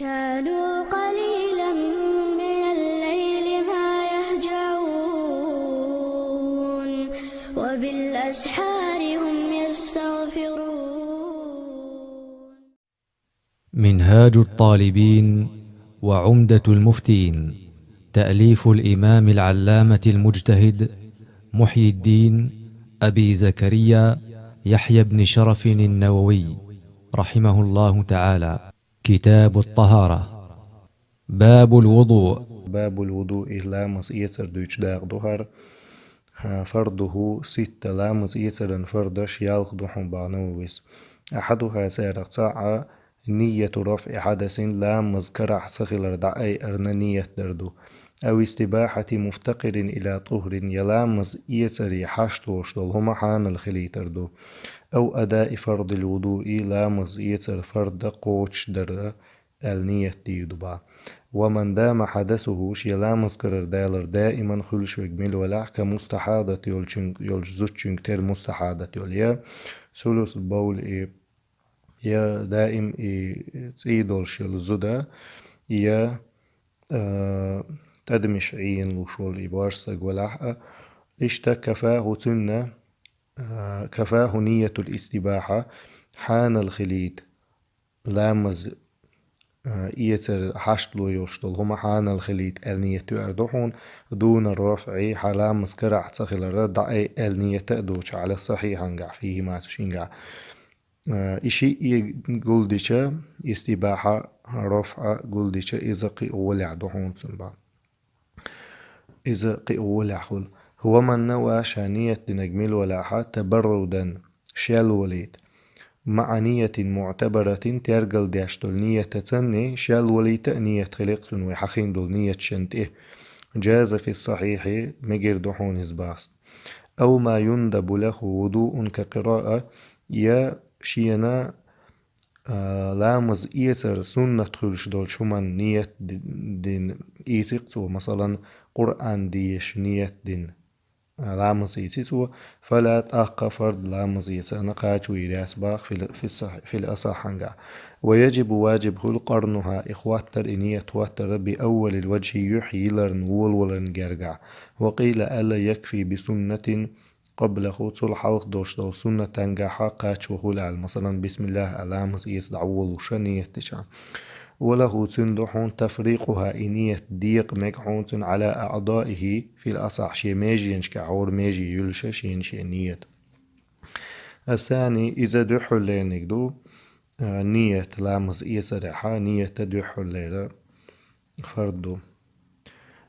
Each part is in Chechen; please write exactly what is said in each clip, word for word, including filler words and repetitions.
كانوا قليلا من الليل ما يهجعون، وبالأسحار هم يستغفرون. منهاج الطالبين وعمدة المفتين، تأليف الإمام العلامة المجتهد محي الدين أبي زكريا يحيى بن شرف النووي، رحمه الله تعالى. كتاب الطهارة. باب الوضوء. باب الوضوء, ламаз эцар дуьйцу дакъа ду хӀара. ХӀа, فرضه ستة, ламаз эцаран фардаш ялх ду хьуна, боху Нававис. أحدها, царех цхьаъ, نية رفع حدث, ламаз карахь ца хилар дӀаайъарна ният дар ду. أو استباحة مفتقر إلى طهر, я ламаз эцаре хьашт долуш долу хӀума хьанал хилийтар ду. أو أداء فرض الوضوء, ламаз эцар фард кхочушдар аьлла ният дийр ду, боху. ومن دام حدثه, шен ламаз карара далар даиман хуьлуш верг мила велахь, كمستحاضة, йолчуьнга, йолчу зудчуьнга тера мустахьадат йолу, я ثلث البول, я даим и цӀий долуш йолу зуда, я, а, тӀадамаш Ӏийна луш волу и божа стаг велахь а, иштта كفاه, цуьнан, а, كفاه نية الاستباحة, хьанал хилийта ламаз, а, эцар хьашт ло йолуш долу хӀума хьанал хилийта аьлла ният юьар ду хьуна, دون الرفع, хьан ламаз карахь ца хилар дӀаайъа аьлла ният а доцуш, على الصحيح, хьангахь, فيهما, цу шингахь. А, и шиъ гулдича, истибахьа, рафъа гулдича, иза кхин а гӀолехь ду хьуна цуьнан, боху. Иза кхин а гӀолехь хуьлу. ومن نوى, ша ният динарг мила велахь а, تبردا, шел валийта, مع نية معتبرة, тергал деш долу ниятацанний, шел валийта а ният хилира цуьнан вай хьахийна долу нияташна тӀе, جاز في الصحيح, мегар ду хьуна иза, боху. أو ما يندب له وضوء كقراءة, я шена, а, ламаз эцар суннат хуьлуш долчу хӀуманна ният ди-, дина ийци-кх цо, масалан, Къуръан деша ният дина, а, ламаз ийци цо, فلا, тӀаккха фард ламаз эцарна кхачо йийр яц, боху, في ال-, في الصح-, في الأصح, хьангахь. ويجب, важиб хуьлу, قرنها, и хӀоттар, и ният хӀоттар, بأول الوجه, юьхь йиларна, волаваларна гергахь. وقيل, аьлла, يكفي بسنة قبله, цул хьалха долуш долу суннатангахь кхачо хуьлу аьлла, масалан, بسم الله аьлла, ламаз эца дӀаволуш ният дича. وله, цуьнан ду хьуна, تفريقها, и ният декъа мега хьуна цуьнан, على أعضائه في الأصح, шен меженашкахь хӀора меже юьллуш шена шен ният. الثاني, иза дуьххьарлерниг ду, а, ният ламаз эцарехь, ният дуьххьарлера фард ду.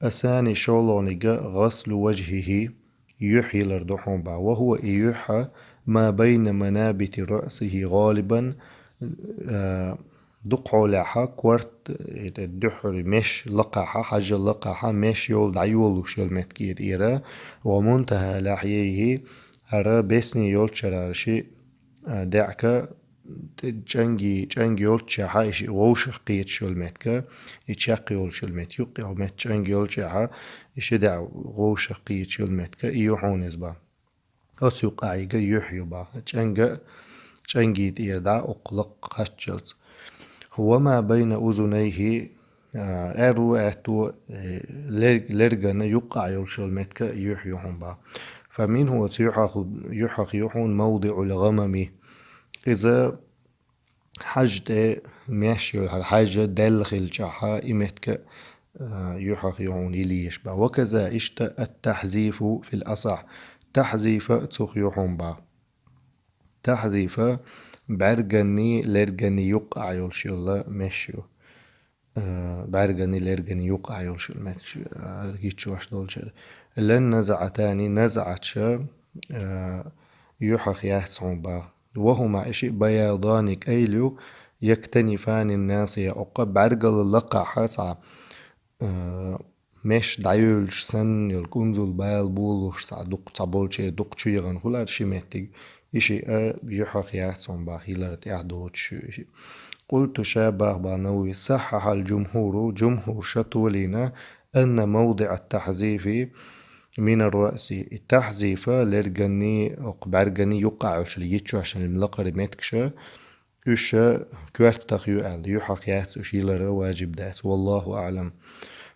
الثاني, шолгӀаниг, غسل وجهه, юьхь йилар ду хьуна, боху. وهو, и юьхь, ما بين منابت رأسه غالبا, а, дукха хьолехь корта, это, дуьххьара меш лакхахь, хьажа лакхахь, меш йолу дӀайолуш йолу меттиг тӀера, ومنتهى لحييه, хӀара бесне йолчу шарара ши, а, деӀка, тӀе чӀанги, чӀанги йолччехьа, и шиъ вовшах кхеташ йолу меттиг, и чекх йолуш йолу меттиг, юккъехь метта чӀанги йолччехьа, и ши деӀ вовшах кхеташ йолу меттиг, и ю хьуна иза, боху. Оцу юккъехь йига юьхь ю, боху. ЧӀанга, чӀанги тӀера дӀа, оккха лакха кхаччалц. وما بين أذنيه, а, аьрру, аьтту, э, лер-, лергана юккъехь йолуш йолу меттиг юьхь ю хьуна, боху. فمنه, оцу юьхьах, юьхьах ю хьуна, موضع الغمم. Иза хьажа тӀе меш йолу, хӀара хьажа делла хилчахьа, и меттиг, а, юьхьах ю хьуна йила езаш, боху. وكذا, иштта, التحذيف في الأصح. Тахьзиф а цух ю хьуна, боху. Тахьзиф а бӀаьрганний, лерганний юккъехь йолуш йолу меш ю. Э, бӀаьрганний, лерганний юккъехь йолуш йолу меттиг, э, гиччош долчуьра. لا النزعتان, назӀаташ, э, юьхьах яц хьуна, боху. وهما, и шиъ, بياضان, кӀайла ю, يكتنفان الناصية, оккха бӀаьргала лакхахь цхьа, э, меш дӀайоьллуш санна йолу, кӀунзул бала болуш цхьа дукха, цхьаболчеран дукха чу яхана хуьлу ши меттиг, и шиъ а юьхьах яц хьуна, боху, йилар тӀехь доцуш ю и шиъ. قلت, ша боху, боху Нававис, صحح الجمهور, жумхӀур ша толийна, أن موضع التحذيف من الرأس, и тахьзиф а лерганний, оккха бӀаьрганний юккъехь йолуш йолу, гиччош йолу лакхара меттигаш, уьш коьртах ю аьлла, юьхьах яц уьш йилар ваджиб дац. والله أعلم.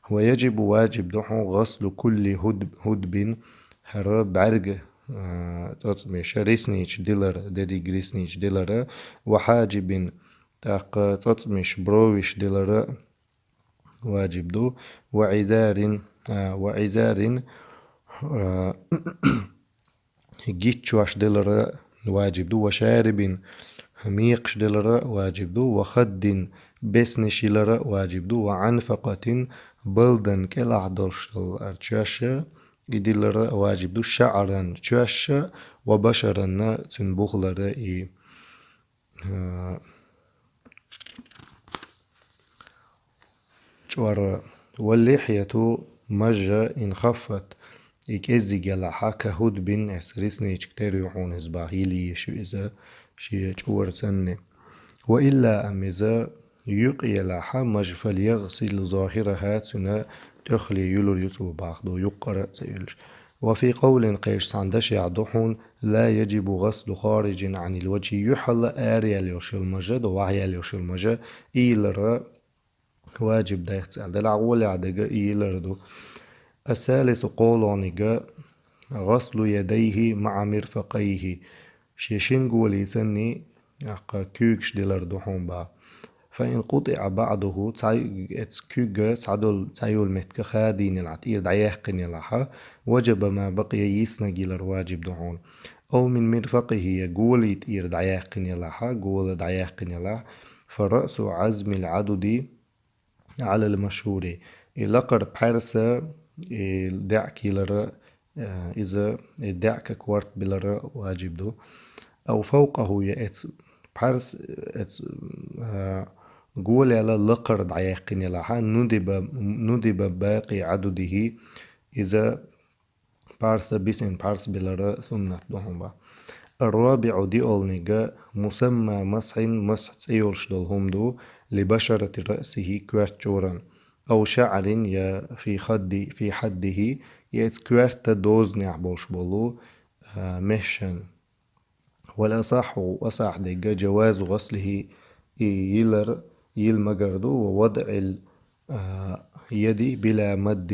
ويجب, ваджиб ду хьуна, غسل كل هدب, هدب, хӀара бӀаьрга, а, цӀоцкъамаш, реснички дилар, деррига реснички дилар, وحاجب, тӀаккха цӀоцкъамаш, бровиш дилар ваджиб ду, وعذار, а, وعذار, а, гиччош дилар ваджиб ду, وشارب, мекхаш дилар ваджиб ду, وخد, беснаш йилар ваджиб ду, وعنفقة, балдан кӀелахь долаш дола чоьш, и дилар ваджиб ду, شعرا, чоьш, وبشرا, цун бухлар, и, а, чӀор. واللحية, маж, إن خفت, и кӀеззига ялахь, كهدب, эс реснички тера ю хьуна иза бах, йила йиш ю иза шен чӀор санна. وإلا, амма иза юкъе ялахь маж, فليغسل ظاهرها, цуьнан тӀехула юлур ю цо бах, ду юккъара а ца юьллуш. وفي قول, кхечу цхьана дашехь ду хьуна, لا يجب غسل خارج عن الوجه, юьхьал а араяьлла йолуш йолу маж, ду ваха яьлла йолуш йолу маж, и йилар ваджиб дац аьлла. Делахь гӀолехь дерг и йилар ду. الثالث, кхоалгӀаниг, غسل يديه مع مرفقيه, шен шина голе санна, тӀаккха куьйгаш дилар ду хьуна бах. فإن قطع بعضه, цхьа, эцу куьйга цхьа долу, цхьа йолу меттиг хадийна ялахь, тӀера дӀаяьккхина ялахь, وجب ما بقي, йиснарг йилар ваджиб ду хьуна. أو من مرفقه, я голе тӀера дӀаяьккхина ялахь, гола дӀаяьккхина ялахь, فرأس عظم العضد على المشهور. И лакхара пхьарс, и даьӀахк йилар, а, иза, и даьӀахка корта билар ваджиб ду. أو فوقه, я эцу пхьарс, эцу, а, голел лакхара дӀаяьккхина ялахь, ندب, ندب باقي عضده, иза пхьарс, бисина пхьарс билар суннат ду хьуна бах. الرابع, диъолниг, مسمى مسح, масхь цӀе йолуш долу хӀума ду, لبشرة رأسه, коьрта чӀоран, أو شعر, я في خد, في خده, я эцу коьрта дозанехь болуш болу, а, месаш. والأصح, асахь дерг, جواز غسله, и йилар, йила магар ду, ووضع اليد بلا مد,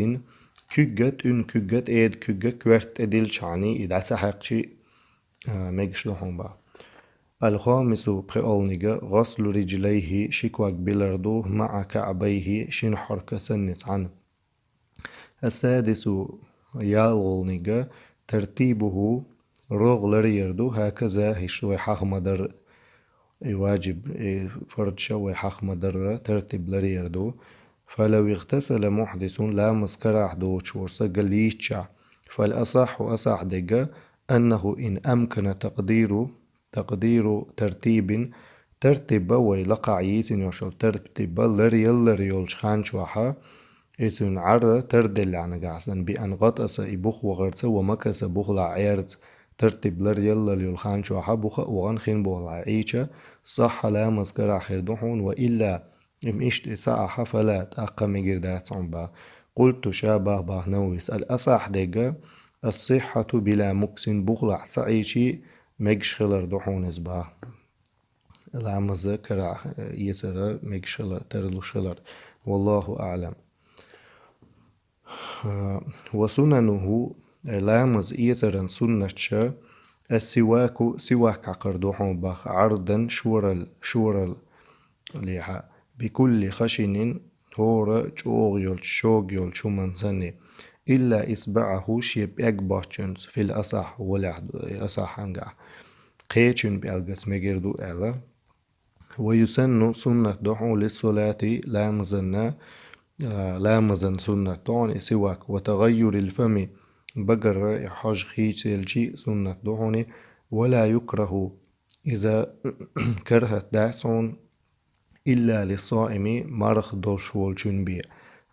куьг, тӀуьнан куьг, тӀеда куьг коьрта тӀе дилличхьана, и дӀа ца хьаькхча, а, мегаш ду хьуна бах. الخامس, пхоьалгӀаниг, غسل رجليه, ши ког билар ду, مع كعبيه, шина хьорка санна цхьаьна. السادس, ялхолгӀаниг, ترتيبه, рогӀ ларъяр ду, هكذا, хӀинца вай хьаха ма-дарра, и ваджиб, и фарз ша вай хьаха ма-дарра, тартиб ларъяр ду. فلو اغتسل محدث, ламаз карахь доцуш волу стаг лийчча, فالأصح, асахь дерг, أنه إن أمكن تقدير تقدير ترتيب, тартиб вай лакхахь йийцина йолуш йолу тартиб ларъялар йолчу хан чохь, и цуьнан Ӏар тарделлехь нагахь санна, بأن غطس, и бух вахарца, ومكث, бухахь Ӏерца, тартиб ларъялар йолу хан чохь буха а вахана хин бухахь Ӏийча, صح, ламаз карахь хир ду хьуна, وإلا, и иштта и ца Ӏахь, فلا, тӀаккха мегар дац хьуна бах. قلت, ша бах, бах Нававис, الأصح дерг, الصحة بلا مكث, бухахь ца Ӏийча мегаш хилар ду хьуна иза бах. Ламаз карахь, э, эцар мегаш хилар, тарлуш хилар. والله أعلم. Э, وسننه, э, ламаз эцаран суннаташ, السواك, сивак хьакхар ду хьуна бах, عرضا, шорал, шораллехьа, بكل خشن, хӀора чӀогӀа йолчу, шога йолчу хӀуманна санна, إلا إصبعه, шен пӀег боцчунца, في الأصح, гӀолехь, асахьангахь, кхечун пӀелгаца мегар ду аьлла. ويسن, суннат ду хьуна, للصلاة, ламазанна, а, ламазан суннат ду хьуна и сивак, وتغير الفم, багара и хьожа хийцаелча суннат ду хьуна, ولا يكره, иза карахӀат дац хьуна, إلا للصائم, марха долуш волчун бен,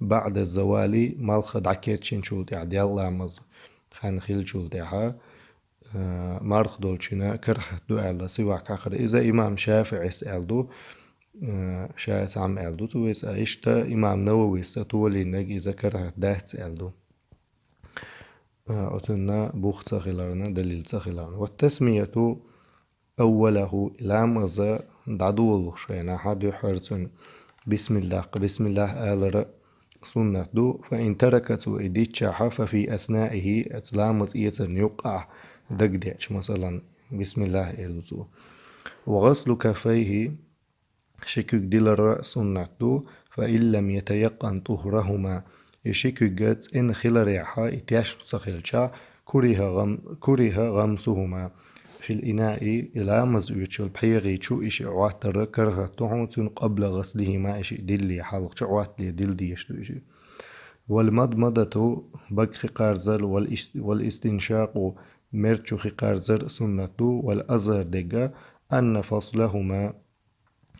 بعد الزوال, малх дӀакечйинчул тӀаьхьа, делкъа ламаз хан хиллачул тӀаьхьа, а, марха долчунна карахӀат ду аьлла, сивак хьакхар. Иза имам ШафиӀис аьлла ду, а, ша цхьамма аьлла ду цо иза, а, иштта имам Нававис а толийнарг иза карахӀат дац аьлла ду. А, оцунна бух ца хиларна, далил ца хиларна. والتسمية أوله, ламаза дӀадолалуш хенахьа дуьххьара цунна бисмиллах, бисмиллах алара суннат ду. فإن ترك цо и диччахьа, ففي أثنائه, ламаз эцарна юккъехь дагадеъча, масалан, бисмиллах эр ду цо. وغسل كفيه, ши куьг дилар суннат ду, فإن لم يتيقن طهرهما, и ши куьг цӀена хиларехьа, и тешна ца хилча, كره غم-, كره غمسهما في الإناء, и ламаз оьцуш йолу пхьегӀи чу и шиъ Ӏоттар карахӀат ду хьуна цуьнан, قبل غسلهما, и шиъ диллале хьалха чу Ӏоттале дилла дезаш ду и шиъ. والمضمضة, бага хи кхарзар, والإس-, والاستنشاق, мер чу хи кхарзар суннат ду, والأظهر, дерг, أن فصلهما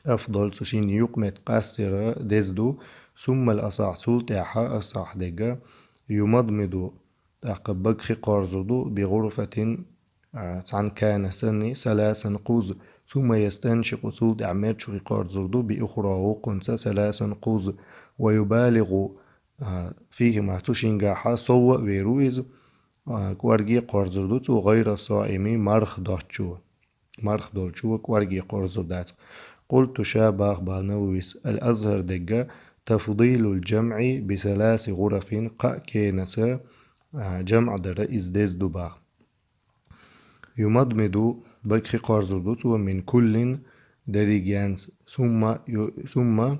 أفضل, цу шинна юкъаметтиг къастор деза ду, ثم الأصح, цул тӀаьхьа асахь дерг, يمضمض, тӀаккха бага хи кхорзур ду, بغرفة, а, цхьана кана санна, ثلاثا, кхузза, ثم يستنشق, цул тӀаьхьа мер чу хи кхорзур ду, بأخرى, вукхунца, ثلاثا, кхузза, ويبالغ, а, فيهما, цу шингахьа сов а вер ву иза, а, кӀорге а кхорзур ду цо, غير الصائم, марха доцучо. Марха долчо кӀорге кхорзур дац. قلت, ша боху, боху Нававис, الأظهر, дерг, تفضيل الجمع بثلاث غرف, кхаа кенаца, а, жамӀ дар иза деза ду боху. يمضمض, бага хи кхорзур ду цо, من كل, дерригенца, ثم ю-, ثم, а,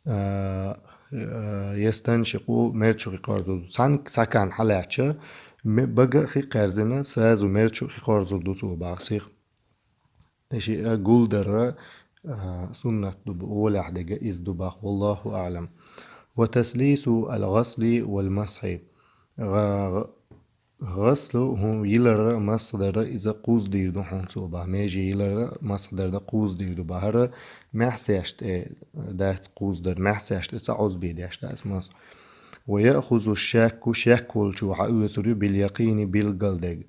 а, يستنشق, мер чу хи кхорзур ду. Цхьана, цхьа кана хьалаьцча, ме-, бага хи кхаьрзина, сразу мер чу хи кхорзур ду цо боху сиха. И шиъ гулдар, а, суннат ду, гӀолехь дерг иза ду боху, والله أعلم. وتثليث الغسل والمسح. ГӀа-, гӀаслу, хӀун, йилар, масхьдар, иза кхузза дийр ду хьуна цо боху. Меже йилар, масхьдар кхузза дийр ду боху. ХӀара маьхьсеш тӀе дац кхузза дар, маьхьсеш тӀе ца Ӏузбе деш дац масхь. ويأخذ الشاك, шек волчо хьаоьцур ю, باليقين, билггал дерг.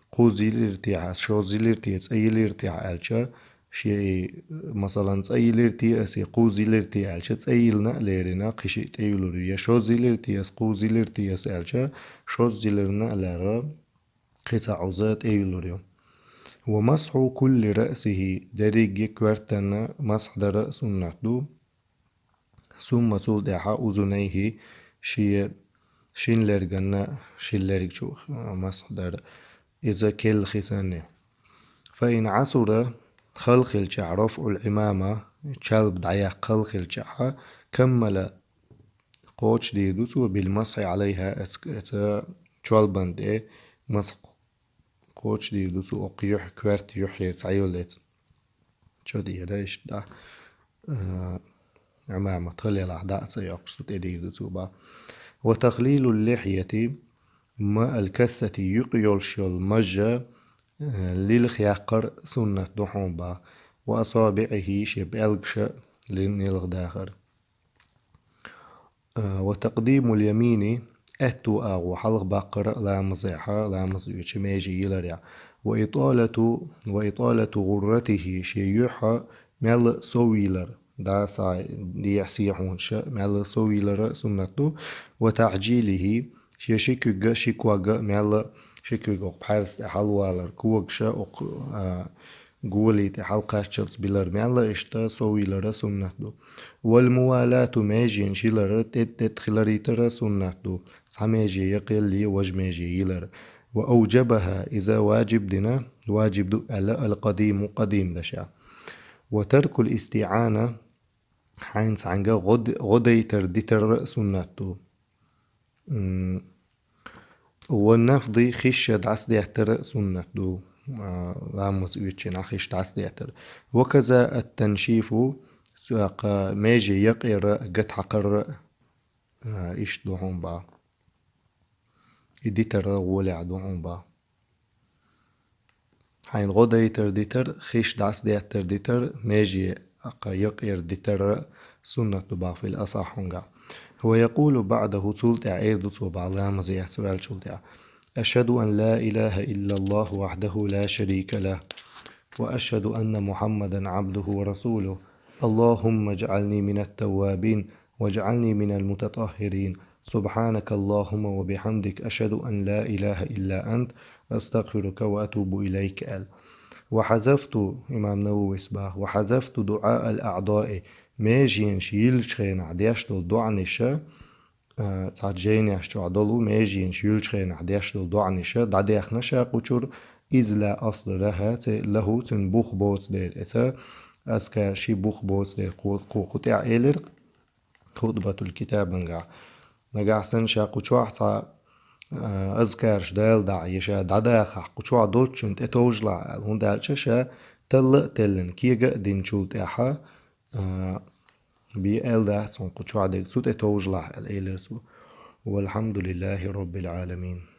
Кхузза йилира те, шозза йилира те, цӀа йилира те аьлча, шен и, масалан, цӀа йилира те аса, кхузза йилира те аьлча, цӀа йиллина а лерина, кхин шиъ тӀеюлур ю. Я шозза йилира те аса, кхузза йилира те аса аьлча, шозза йиллина а лерра, кхин цхьа Ӏуза тӀеюлур ю. ومسح كل رأسه, дерриге коьртанна масхьдар суннат ду. ثم, цул тӀаьхьа, أذنيه, шен шин лерганна, шин лерг чу, а, масхьдар. Иза керла хи санна. فإن عسر, хала хилчахь, رفع العمامة, чалба дӀаяккха хала хилчахь, كمل, кхочушдийр ду цо, بالمسح عليها, эц-, эца чолбан тӀе масхь кхочушдийр ду цо, окху юьхь, коьрта юьхьера цхьайолу эца. Чо дера иштта, а, Ӏимамат хала елахь дӀа а ца йоккхуш, цу тӀе дийр ду цо боху. وتخليل اللحية مع الكثة, юкъ йолуш йолу мажа, а, лилха яккхар суннат ду хьуна боху. وأصابعه, шен пӀелгаша лин-, лилха дахар. А, وتقديم اليمين, аьтту агӀо хьалха баккхар а ламазехьа, ламаз оьцу меже йиларехь. وإطالة, وإطالة غرته, шен юьхьа мелла а сов йилар, да, схьа дехьа сехьунаш а мелла а сов йилар а суннат ду. وتعجيله, шен ши куьг а, ши ког а мелла а, ши куьг окху пхьаьрса тӀе хьалавалар, когаш а окху, а, голи тӀе хьалакхаччалц билар мелла а, иштта сов йилар а суннат ду. والموالاة, меженаш йилар а тӀе-тӀе хиларийтар а суннат ду, цхьа меже якъаялле важа меже йилар. وأوجبها, иза ваджиб дина, ваджиб ду аьлла, القديم, къадим дашехь. وترك الاستعانة, хьайна цхьаьнга гӀо-, гӀо дайтар дитар а суннат ду. М, والنفض, хиш а дӀасадеттар а суннат ду, а, ламаз оьцучу хенахь хиш дӀасадеттар. وكذا التنشيف, цу, а, кха, меже якъера гатхьакхар а, а, иштта ду хьуна боху. И дитар а гӀолехь ду хьуна боху. Хьайна гӀо дайтар дитар, хиш дӀасадеттар дитар, меже, а, кха, якъера дитар а суннат ду боху, في الأصح, хӀунгахь. ويقول بعده, цул тӀаьхьа эр ду цо боху, ламаз эцна ваьллачул тӀаьхьа: أشهد أن لا إله إلا الله وحده لا شريك له، وأشهد أن محمدا عبده ورسوله، اللهم اجعلني من التوابين واجعلني من المتطهرين، سبحانك اللهم وبحمدك، أشهد أن لا إله إلا أنت، أستغفرك وأتوب إليك, аьлла. وحذفت, имам Нававис бах, وحذفت دعاء الأعضاء, меженаш йиллача хенахь деш долу доӀанаш, а, цхьа жайнеш чохь долу меженаш йиллача хенахь деш долу доӀанаш дӀадаьхна ша кху чуьра, إذ لا أصل لها, ци, له, цуьнан бух боцу дела. Эца азкар ши бух боцу дела, кху, кху, кху тӀехь элира хутбатул китабангахь. Нагахь санна ша кху чохь цхьа, а, азкарш даладахь, я ша дӀадахахь, кху чохь доцучунна тӀетовжалахь аьлла, хӀунда аьлча ша талла а теллина, кега а динчул тӀаьхьа, а, бен аьлла дац хьуна кху чохь дерг, цу тӀетовжалахь аьлла элира цо. والحمد لله رب العالمين.